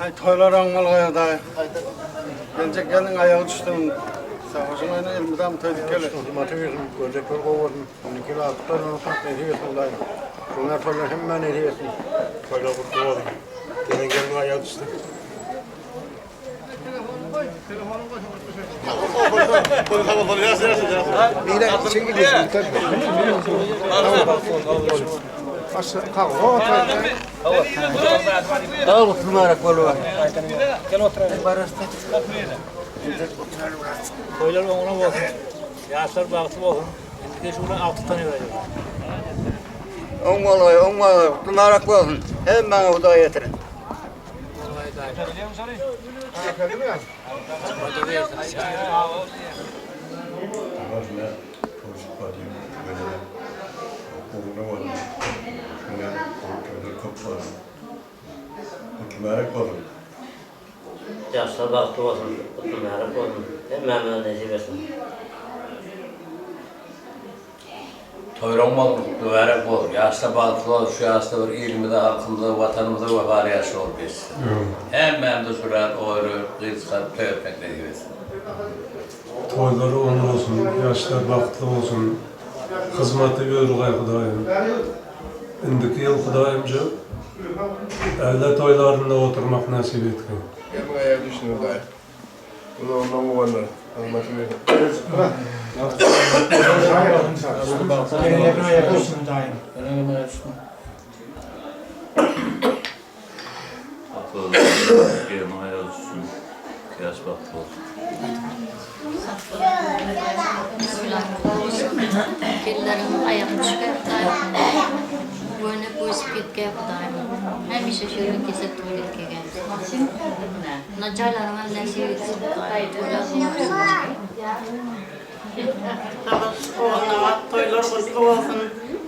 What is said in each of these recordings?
Aý toýlar oňmaly goýar daýy. Geljek gelniň aýagy düşsün. Savaşyň öýüne elmydam toý dikeli. Hyzmaty bersin, göljekler gowy bolsun. Indiki ýyl altyklar bolsa nesip etsin Hudaýym. Şuňa toýlar hemmä nesip etsin. Toýlar gutly bolsun. Gelen gelniň aýagy düşsün. Toýlar oňuna bolsun. Ýaşlar bagtly bolsun. Indiki şuny agtykdan öwredelim. Oň bolgaý, oň bolgaý, gutly mübärek bolsun. Hemmäňe Hudaý ýetirin. Ýaşlar bagtly bolsun, gutly mübärek bolsun. Hemmämize nesip etsin. Toýlaň bolsun, mübärek bolsun, ýaşlar bagtly bolsun, şu ýaşda bir ilimize, halkymyza, watanymyza wepaly ýaşlar bolup ýetişsin. Hemmämize şular oýly gyz çykaryp toý etmek nesip etsin. Toýlary oň bolsun, ýaşlar bagtly bolsun, hyzmaty öwrügaý Hudaýym. Indiki ýyl Hudaýymja älle toýlarynda oturmak nesip etgin. Gelin aýagy düşsün Hudaýym. Uzagyndan guwandyr. Hyzmaty bersin. Gelin aýagy düşsün. Ýaş bagtly bolsun. Gelinleriň aýagy düşgä Hudaýym. Boýuna buýsup ýetgä Hudaýym. Hemişe şeýle kesel toý etgegä. Najarlaryňam nesip etsin Hudaýym toýlar bolsun. Savaş Ogulnabat toýlar gutly bolsun.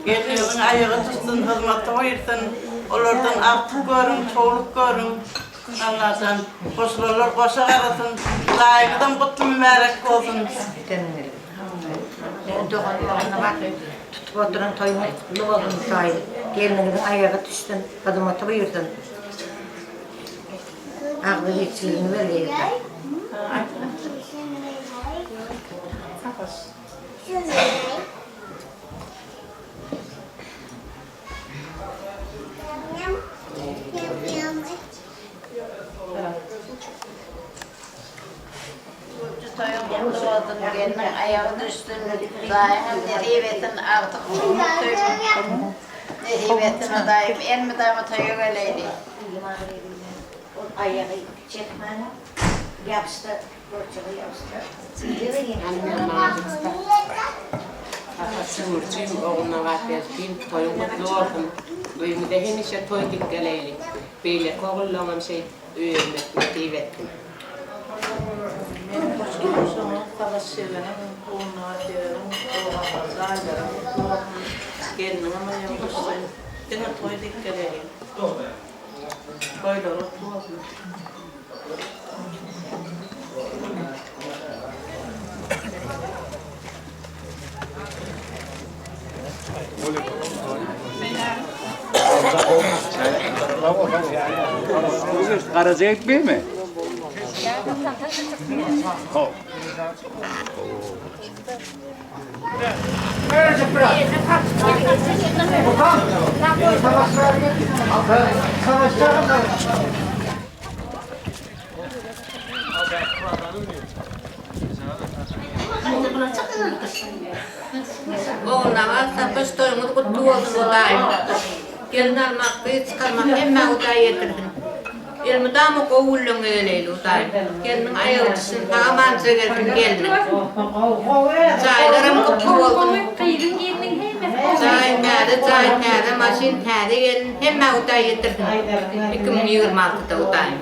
Gelniňiziň aýagy düşsün, hyzmaty buýrsyn. Olardan agtyk görüň, çowluk görüň. Allajan goşulanlar goşa garasyn. Daýyňyzam gutly mübärek bolsun. Dogan Ogulnabat tutup oturan toýuňyz gutly bolsun Hudaý gelniňiziň aýagy düşsün, hyzmaty buýrsyn. Agzybirçiligini bergeý Hudaý. Toýuň gutly bolsun, gelniň aýagy düşsün, Hudaýyňam nesip etsin, agtyk çowluk söýmek nesip etsin Hudaýym, elmydama toýa geleýli. Ol aýagy çekmäne ýapyşsa Görjegi ýapyşsa. Şükürjim, Ogulnabat Berkin, toýuň gutly bolsun! Öýüňize hemişe toý dik geleýli. Beýleki ogullaňam şeýdip öýermek nesip etsin. Meniň hoş gelmişiňiz Savaş ýegeniň, Ogulnabat ýegeniň, doganlar, daýylaryň gutly bolsun, gelniňem aýagy düşsün, diňe toý dik geleýli. Toýlary gutly bolsun. Garaja gitmeými? Hop. Ogulnabat Sapaş toýuňyz gutly bolsun Hudaýym. Gelin almak, gyz çykarmak hemmä Hudaý ýetirsin. Elmydama gowy günleňe geleýli Hudaýym. Gelniň aýagy düşsün sag-amanja gelsin gelniň. Jaýlaram gutly bolsun. Jaý täze jaý täze maşyn täze gelin hemmä Hudaý ýetirsin 2026 da Hudaýym.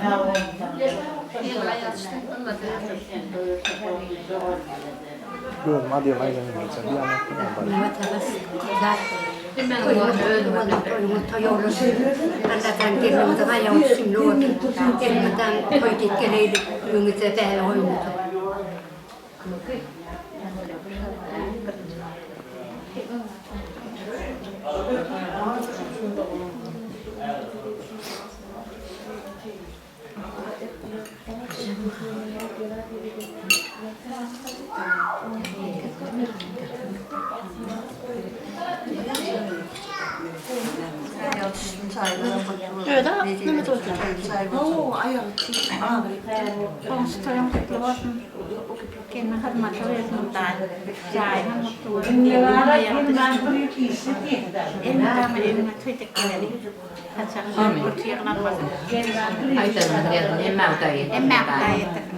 Aýdanyňyz gelsin, hemmäň Hudaý ýetirsin.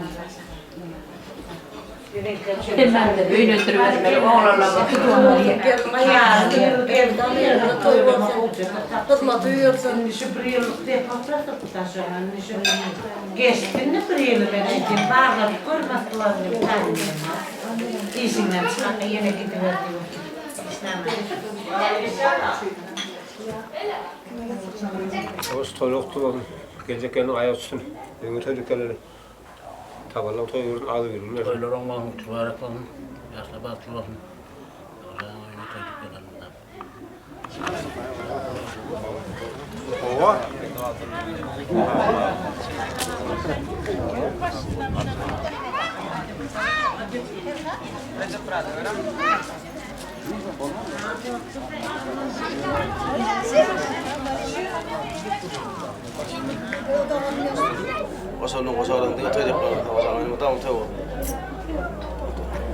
Hemmämize öýlendirip oglanlarymyz Hyzmaty ýörsin. Geçsin bir ýyly men aýtýan barlap gör Moskwany Işiňden çykanda ýene gidiber diýip. Hoş toý gutly bolsun. Geljek gelniň aýagy düşsün. Öňe toý dükanlary. Tabanlaň toý görsün, agzy birligini bersin. Toýlar oň bolsun, mübarek bolsun. Ýaşlar bagtly bolsun. Oglan öýüne toý dükanlarynda. Owa. Goşalyň goşalyň diňe toý dep galyň goşalyň mydama toý bolsun.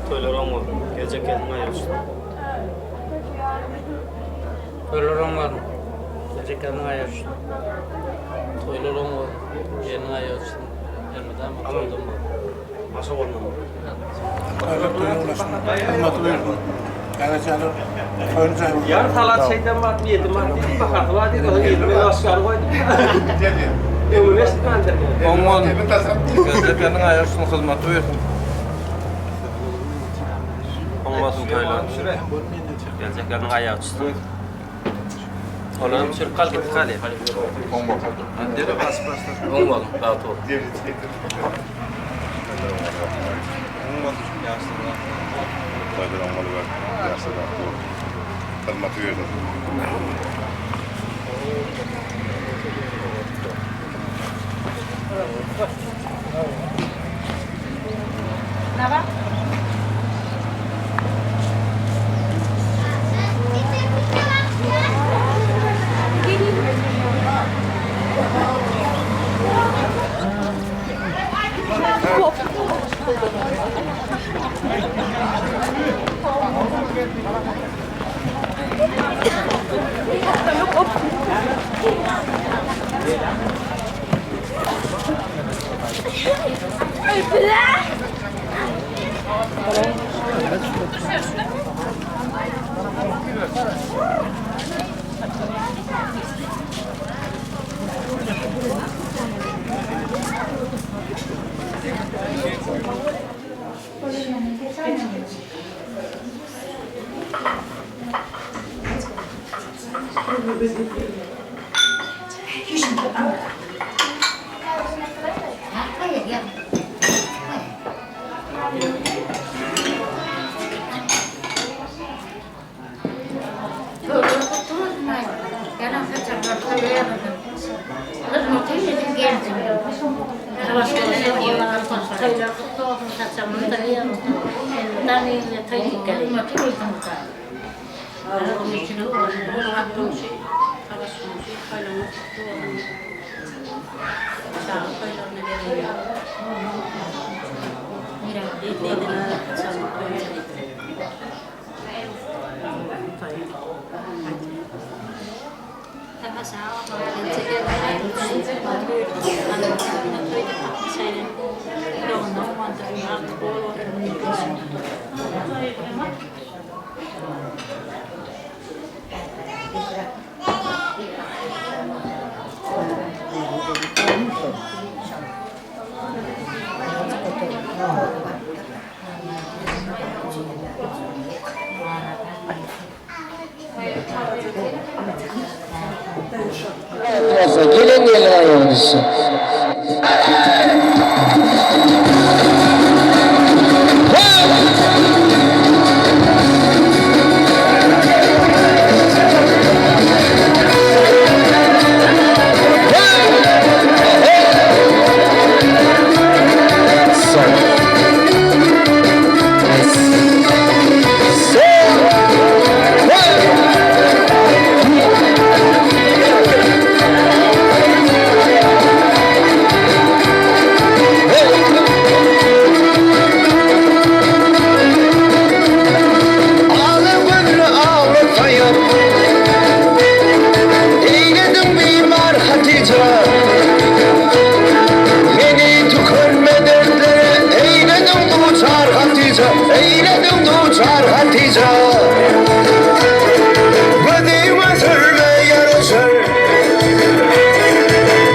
Toýlar oň bolsun. Geljek gelniň aýagy düşsün. Toýlar oň bolsun. Geljek gelniň aýagy düşsün. Toýlar oň bolsun. Gelniň aýagy düşsün. Elmydama toýdan bolsun. Maşa bolmaly. Ýar salat şeýtan bar diýdim bar diýdim bahasy bar diýdim onuň ýerine başgany goýdum. Öňüne eşitmändir. Oňman. Gazetanyň aýak üstüne hyzmaty bersin. Oňmasyn toýlar. Geljekleriniň aýagy düşsün. Olam çürük kal gitdi kal. Oňmasyn bagty bol. Hyzmaty bersin. Gelen gelin aýagy düşsün. Eýlediň duçar Hatyja. Gözüňe sürme ýaraşar.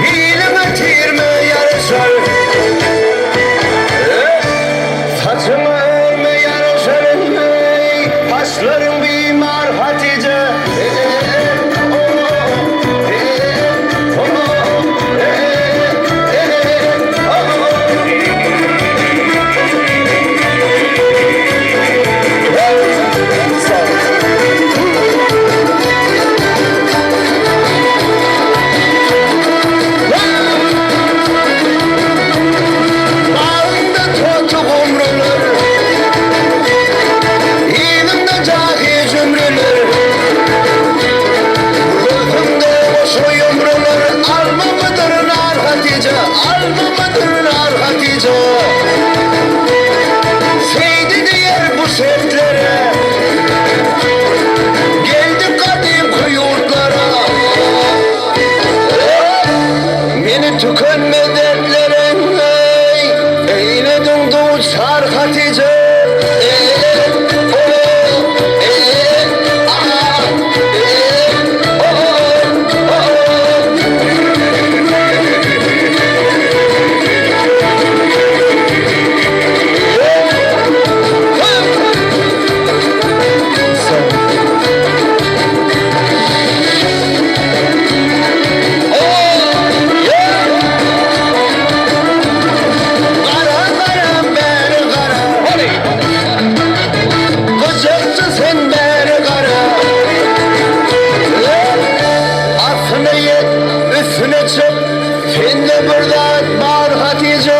Biliňe tirme ýaraşar. Saçyňa örme ýaraşar eý, Saçlaryň bimar Hatyja. Bagynda toty gumrular, Yzynda jahy jümrüler, Gözünde goşa ýumrular, Almamydyr nar Hatyja, Almamydyr nar Hatyja. Seýdi diýer bu şertlere, Geldik gadymky ýurtlara. Meni tükenmez dertlere, Eýlediň duçar Hatyja. Gara gara bäri gara Gyjakçy sen bäri gara Astyna ýet, üstüne çyk Sende bir zat bar Hatyja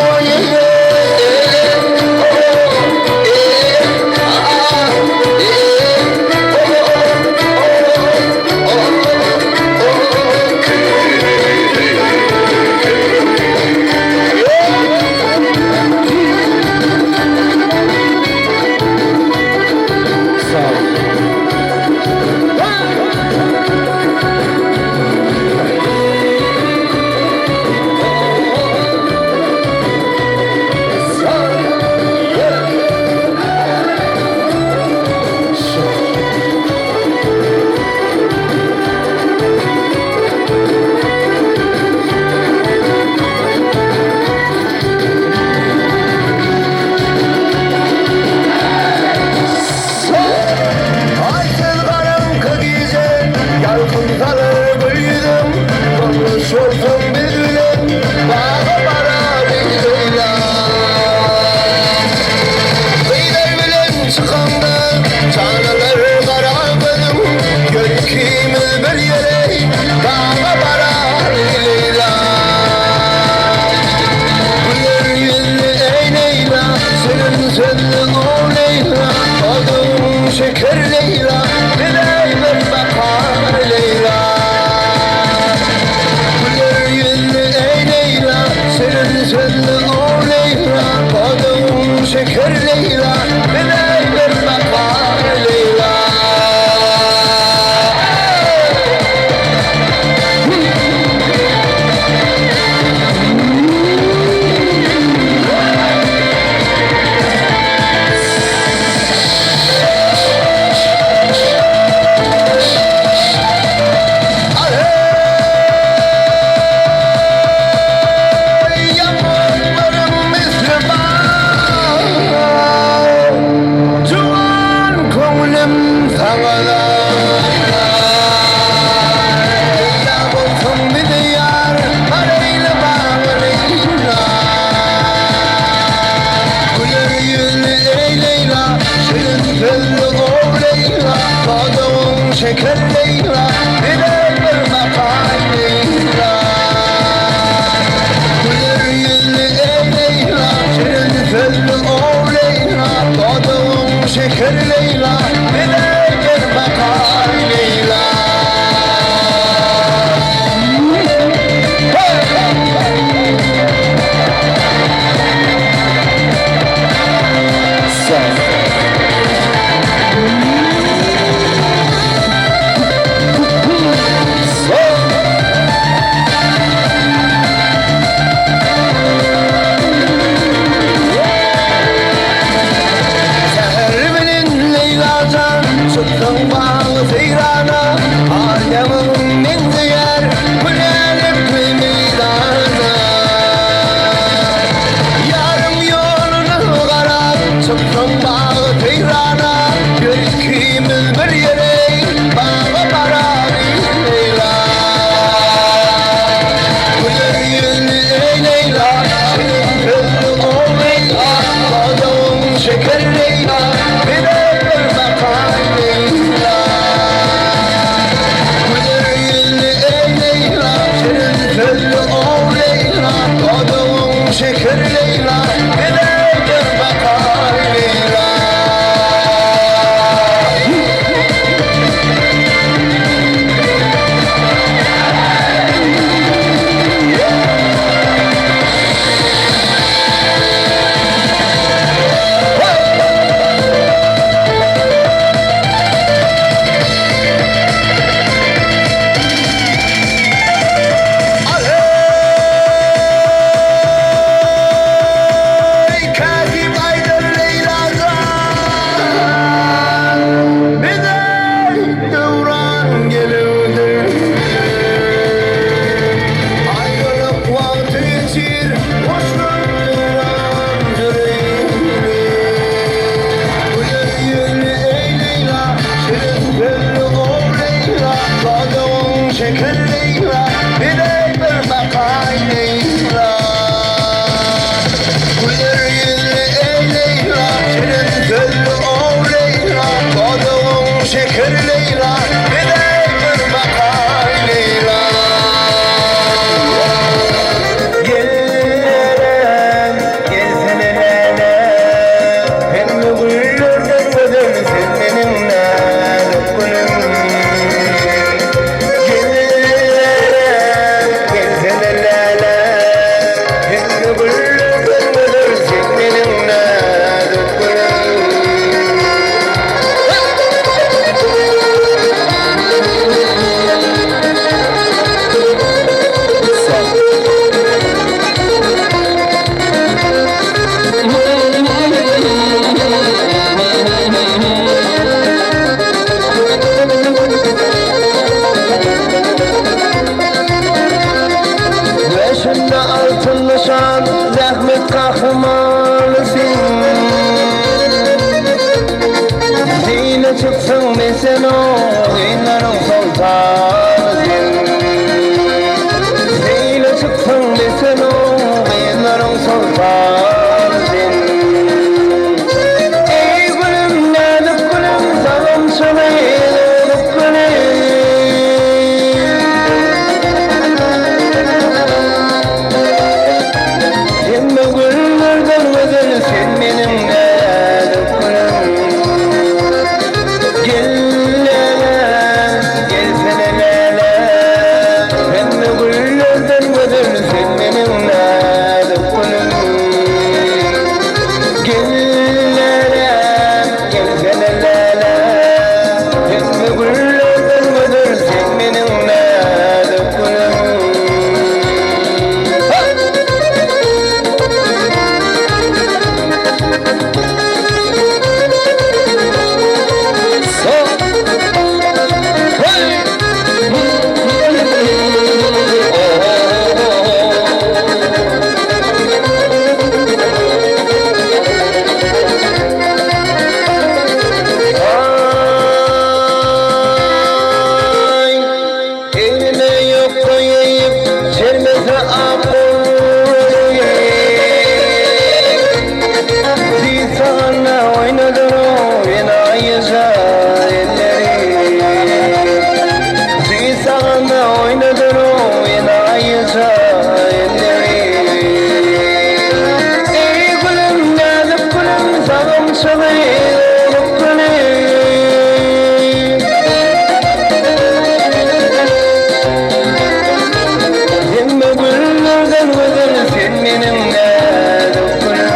Aýsyz garaňky gije Ýalkym salar gül ýüzüň Durmuş bolsun biz bilen Baga baraly Leýla Gyzlar bilen çykaňda Janalar gara gözüň Gel ikimiz bir ýere Daga baraly Leýla Güler ýüzli eý Leýla Şirin sözli o Leýla Adyň şeker Leýla Bize bir bakar Leýla Güler ýüzli eý Leýla Şirin sözli o Leýla Adyň şeker Leýla Bize bir bakar Leýla. Ýaňaklarym misli bal, Juwan köňlüm saňa zar. Leýla bolsaň bize ýar, Baraýly baga Leýla. Güler ýüzli eý Leýla, Şirin sözli gow Leýla, Dodagyň şeker Leýla, Bize bir bakaý Leýla. Güler ýüzli eý Leýla, Şirin sözli gow Leýla, Dodagyň şeker Leýla, Bize bir bakaý Leýla. çyksaň men sen o gyzlaryň soltany sen. Seýle çyksaň men sen o gyzlaryň soltany sen. Eý gülüm näzik gülüm salymçy gyz ozuk gülüm. Hemme güllerden gözel sen meniň näzik gülüm. Gel läle, gelsene läle. Hemme güllerden gözel sen meniň näzik gülüm. Gel läle, gelsene läle. Hemme güllerden gözel sen meniň näzik gülüm. Ay, eline yok koyayım, çelmese Zizana oynadın o enayice elleri. Zizana oynadın o enayice elleri. Ey gülüm nazik gülüm sagım çalıyım gülüm. Hemme güllerden güzel sen benim nazik gülüm.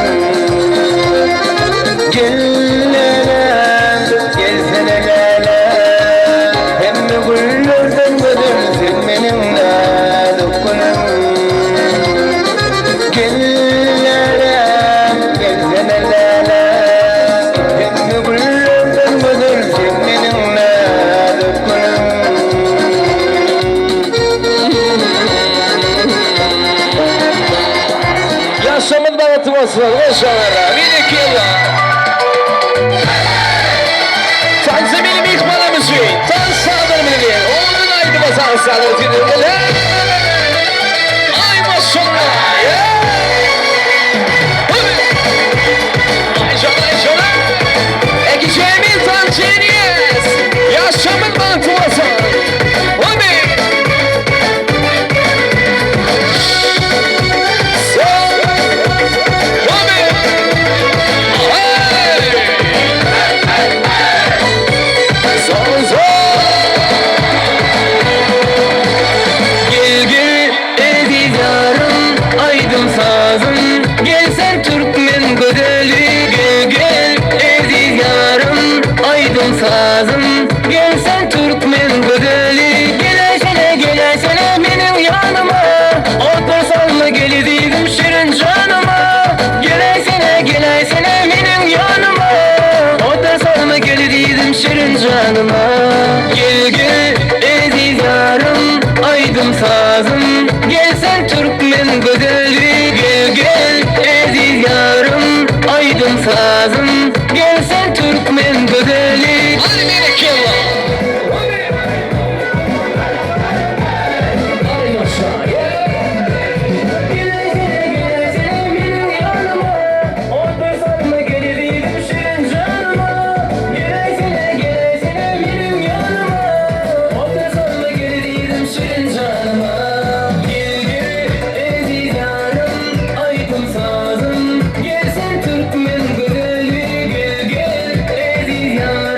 Gel lele, gelsene lele. Hemme güllerden güzel sen benim nazik gülüm. Gel lele, gelsene lele. Hemme güllerden güzel sen benim nazik gülüm. Yaşamın bagty bolsun. Goşalara. Bir iki yılla. Tansa benim ilk bana şey. Tansa benim. Onun aydı basan sağdır. Ay maşallah. Ay canım, ay canım. Ekeceğimiz tanceniz. Yaşamın bagty bolsun. Hadi. Sol. Hadi. Hey. Sol sol. Gel gel eziz yarım aydın sazım. Gel sen Türkmen güzeli. Gel gel eziz yarım aydın sazım. Gel sen Türkmen güzeli. Gelesene gelesene benim yanıma. Otursan mı gelizim şirin canıma. Gelesene gelesene benim yanıma. Otursan mı gelizim şirin canıma. Gel gel eziz yarım aydın sazım. Gel sen Türkmen güzeli. Gel gel eziz yarım aydın sazım. Gel sen Türkmen güzeli. Hadi berekallah. Otursan mı gelizim şirin canıma. Gelesene gelesene benim yanıma. Otursan mı gelizim şirin canıma. Gel gel eziz yarım aydın sazım. Gel sen Türkmen güzeli. Gel gel eziz yarım.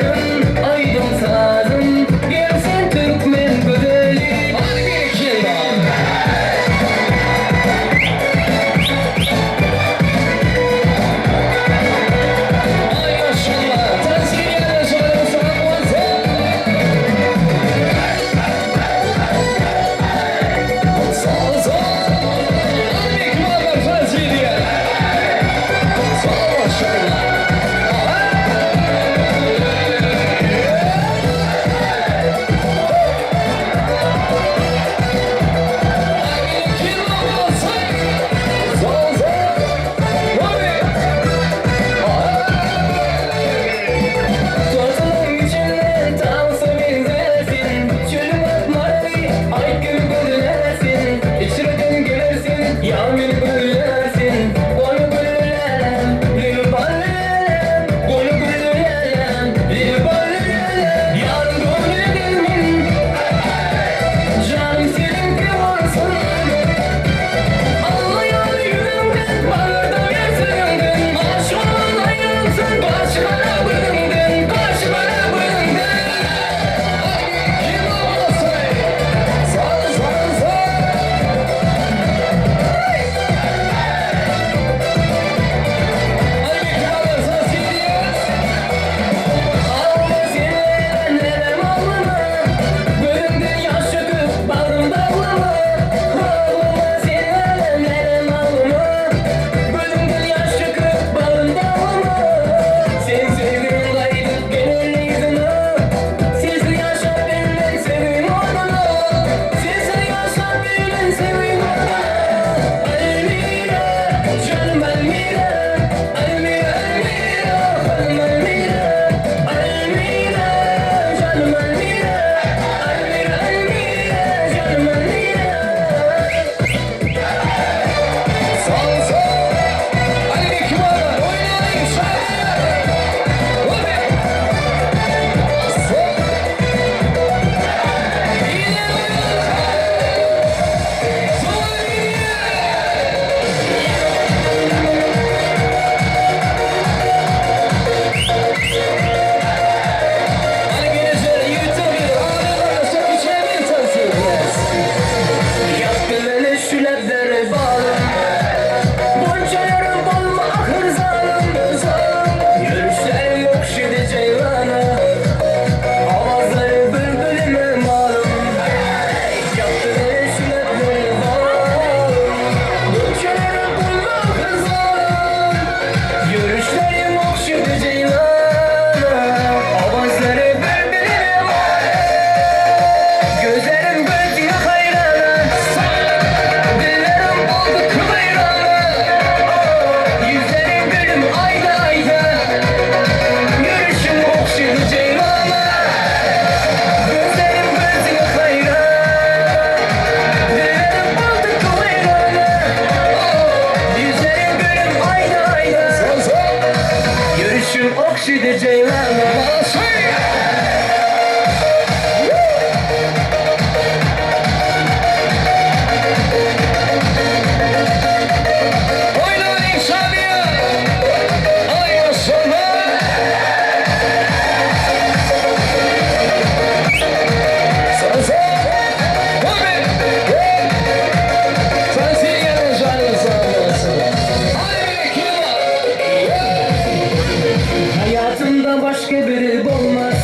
Başga biri bolmaz.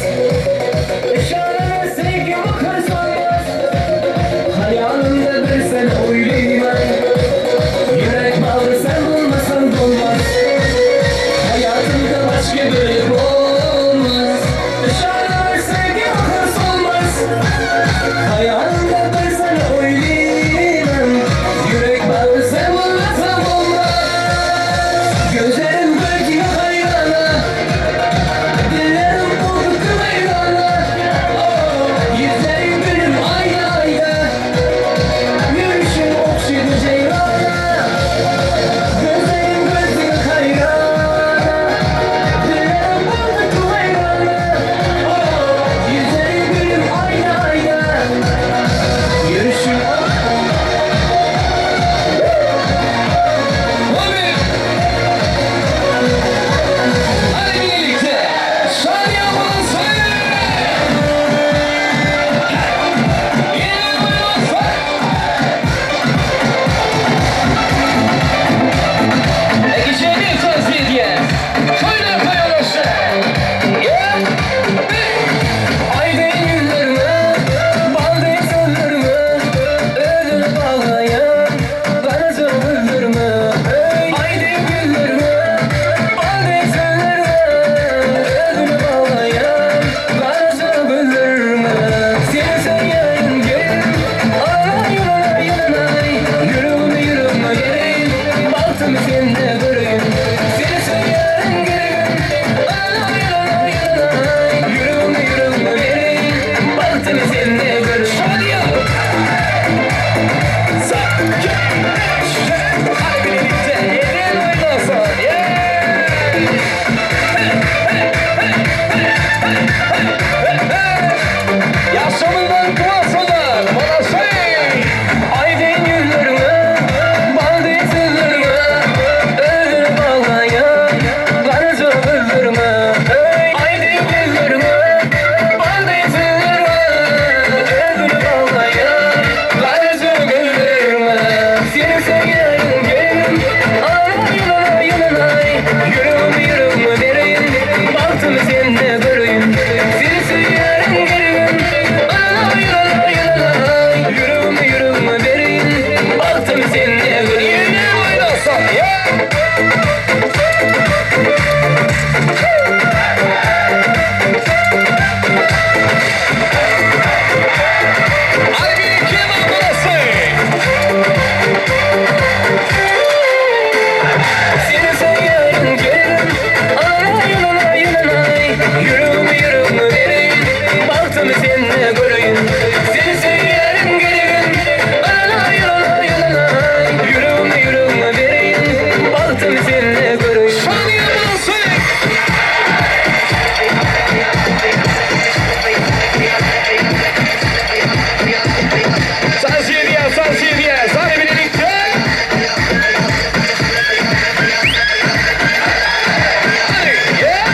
Yşara bersek bakar solmaz. Hayalımda bir sen oýlaýman. Ýürek bagry sen bolmasaň dolmaz. Hayatımda başga biri bolmaz. Yşara bersek bakar solmaz. Hayalımda bir sen oýlaýman. Ýürek bagry sen bolmasaň bolmaz. Gözlerim gözüme hayrana. Dillerim oldu meydana. Oh, yüzlerim gülüm ayda ayda. Yürüyüşüm okşudu ceyrana. Gözlerim gözüme hayrana. Dillerim oldu meydana. Oh, yüzlerim gülüm ayda ayda. Yürüyüşüm. Hadi. Hadi birlikte. Şadiye bunun sayı. Yine buyurun. Ekişeli tavsiye. Toylar toylar. Yeah. Aydın yüzlerime, bal değil sözlerime, Ödül bağlayın, bana çok üzülme. Aydın yüzlerime, bal değil sözlerime, Ödül bağlayın, bana çok üzülme. Seni seviyorum gel, ay ay ay, Yürüme yürüme gelin, bahtımı seninle göreyim. Seni seviyorum gel, ay ay ay, Yürüme yürüme gelin, bahtımı seninle göreyim. Şadiye. Hadi birlikte. Yerin oynasın. Yeah. Yaşamından kuvasalar. Bana şey. Aydın yüzlerime, bal değil sözlerime, Öldür bağlayın, bana çok üzülme. Aydın yüzlerime, bal değil sözlerime, Öldür bağlayın, bana çok üzülme. Seni seviyorum gelirim, ay ay ay, Yürüme yürüme vereyim, bahtımı seninle göreyim. Seni seviyorum gelirim, ay ay ay, Yürüme yürüme vereyim, bahtımı seninle göreyim. Yine oynasın. Yeah. Hadi bir iki burası. Seni seviyorum gelirim, ay ay ay, Yürüme yürüme vereyim, bahtımı seninle göreyim. Seni seviyorum gelirim, ay ay ay, Yürüme yürüme vereyim, bahtımı seninle göreyim. Şadiye burası. Sensiye diye, sensiye diye. Hadi birlikte. Hadi. Yeah.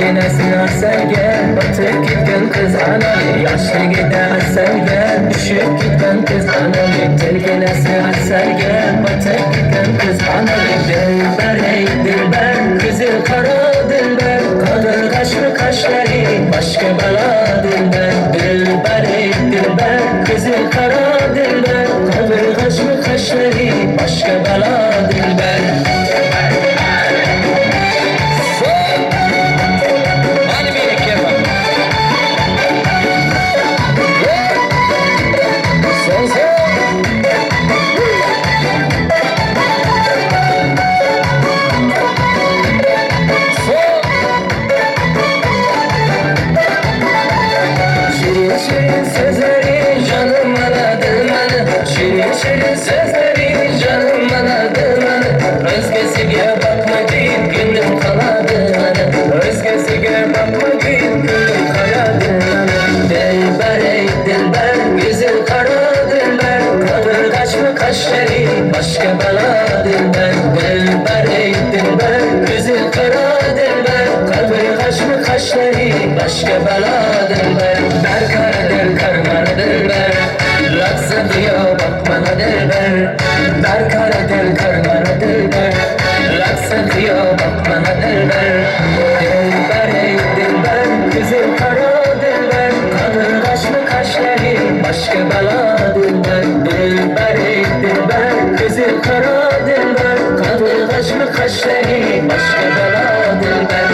Telginesi asalga Batib ketgan qiz anam Yoshligida asalga Tushib ketgan qiz anam Telginesi asalga Batib ketgan qiz anam Dilbar ey dilbar Ko'zi qaro dilbar Qodir qashmi qashlari Boshqa balo dilbar Dilbar ey dilbar Ko'zi qaro dilbar Qodir qashmi qashlari Boshqa balo dilbar Şirin şirin sözleri canım aladı beni Şirin şirin sözleri canım aladı beni Özgesiga bakma deyip gönlüm kaladı beni Özgesiga bakma deyip gönlüm kaladı beni Dilber ey dilber güzel kara dilber Kalır kaçma kaşları başka bela dilber Dilber ey dilber güzel kara dilber Kalır kaçma kaşları başka bela dilber Berkar dil karmana dilber Raksa diyor bakmana dilber Berkar dil karmana dilber Raksa diyor bakmana dilber Dilber ey dilber güzel kara dilber Kalır kaşlı kaşları başka bela dilber Dilber ey dilber güzel kara dilber Kalır kaşlı kaşları başka bela dilber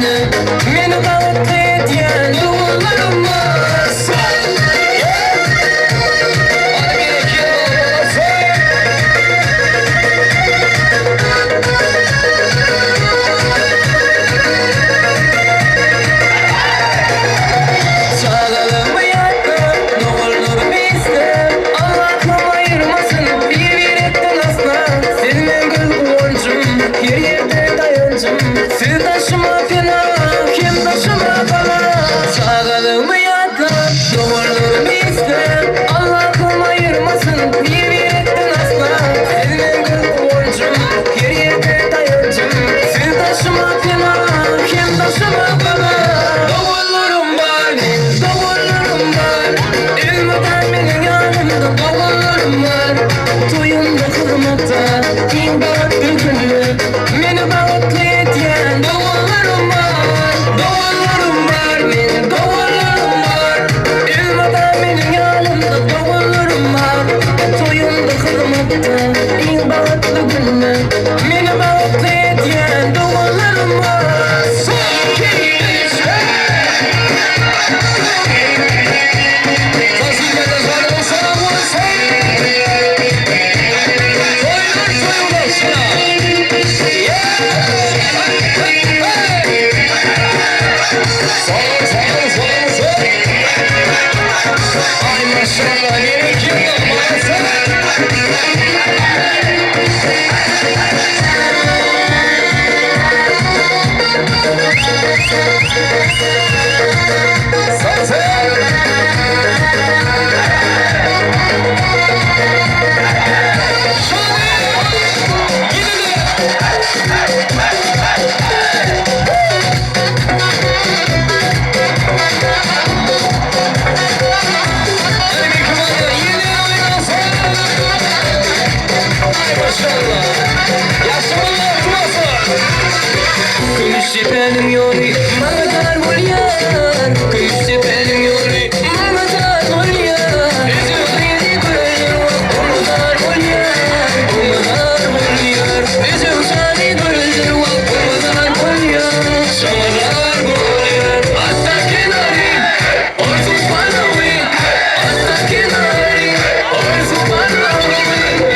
günde Meni bagtly edýän doganlarym bar Çagalygymy ýatlap, doganlarymy isläp, Allahym aýyrmasyn bir-birekden asla. Siz meň göz guwanjym, her ýerde daýanjym, Siz daşyma pena, hem daşyma gala. Çagalygymy ýatlap, doganlarymy isläp, Allahym aýyrmasyn bir-birekden asla. Siz meň göz guwanjym, her ýerde daýanjym, Siz daşyma pena, hem daşyma gala. Doganlarym bar meň, doganlarym bar, Elmydam meniň ýanymda doganlarym bar. Toýumda hyzmatda iň bagtly günüm, Meni bagtly edýän doganlarym bar. Doganlarym bar meň, doganlarym bar, Elmydam meniň ýanymda doganlarym bar. Toýumda hyzmatda iň bagtly günüm, Meni bagtly edýän doganlarym bar. Kümüşdepäniň ýoly maňa dar bolýar, Kümüşdepäniň ýoly maňa dar bolýar. Özüm gyzy görenler wah oňa zar bolýar, Oňa zar bolýar. Özüm şany görenler wah oňa zar bolýar, Şoňa zar bolýar. Atda kenary, Orzu panawy, Atda kenary, Orzu panawy.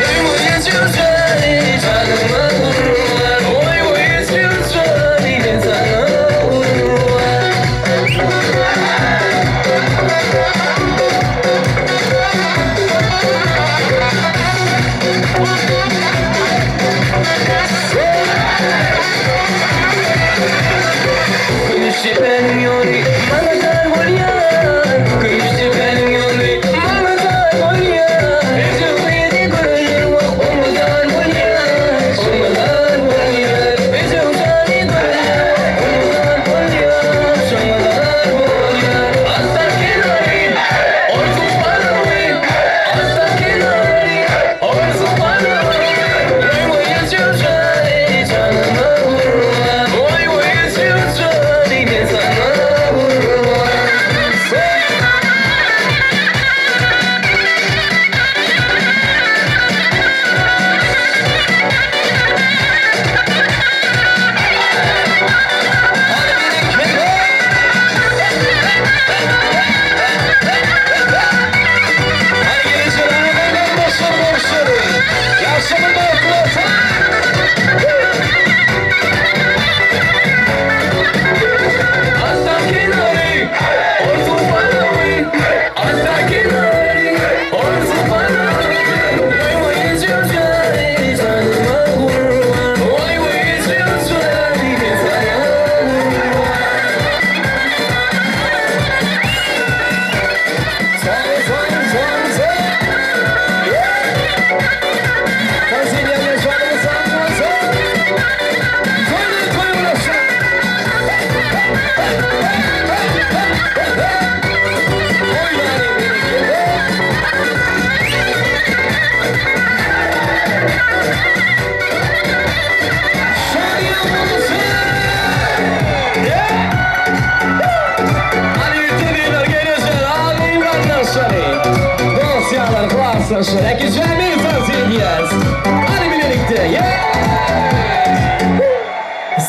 Oý oý jüzäni janyma gurban, Oý oý jüzäni janyma gurban. Kümüşdepäniň ýoly maňa dar bolýar, Kümüşdepäniň ýoly maňa dar bolýar. Özüm gyzy görenler wah oňa zar bolýar, Oňa zar bolýar. Özüm jany görenler wah oňa zar bolýar, Şoňa zar bolýar. Atda kenary, Orzu panawy, Atda kenary, Orzu panawy. Oý oý jüzäni janyma gurban, Oý oý jüzäni men saňa gurban.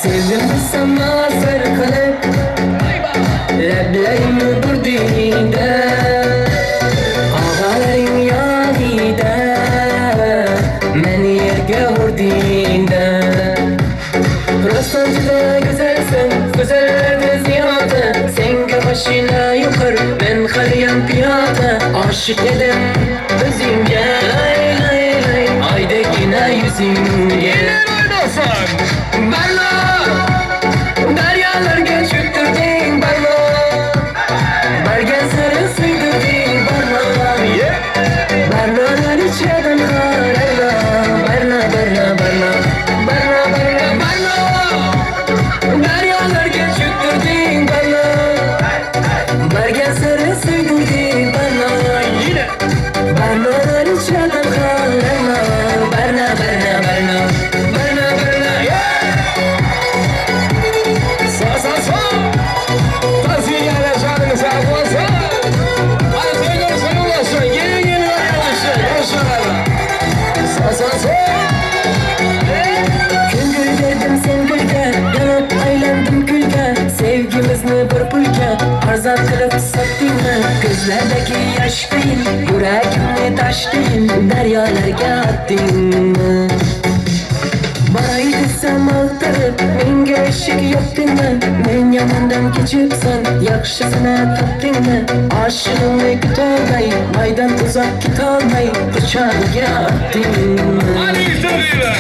Sevdim sana sarı kalem. Maşina ýokar, men galýan pyýada Aşyk eden özüňge Laý laý laý, aýdagina ýüzüňge Eller oýnasyn! Barla! Darýalarga çökdürdiň barla Bargan sary söýdürdiň barla Barlalar içerden hararla Barla barla barla Barla barla barla Darýalarga çökdürdiň barla Bargan sary söýdürdiň barla Yine! Barlalar içerden hararla Barla barla barla Barla barla! Sağ sağ sağ! Taziyerle canını sağ olsun! Hadi toylar senin olsun! Gelin gelin arkadaşlar! Görüşürüz! Sağ sağ sağ! Ko'ngil berdim sen gulga, yonib aylandim kulga Sevgimizni bir pulga arzon qilib sotdingmi Ko'zlardagi yosh qiyin, yuragimni toshding Daryolarga otdingmi Boray desam ag'tarib, menga eshik yopdingmi Men yomondan kechibsan, yaxshisini topdingmi Oshig'imni kutolmay, maydan uzoq ketolmay Quchog'iga otdingmi Hadi işte böyle!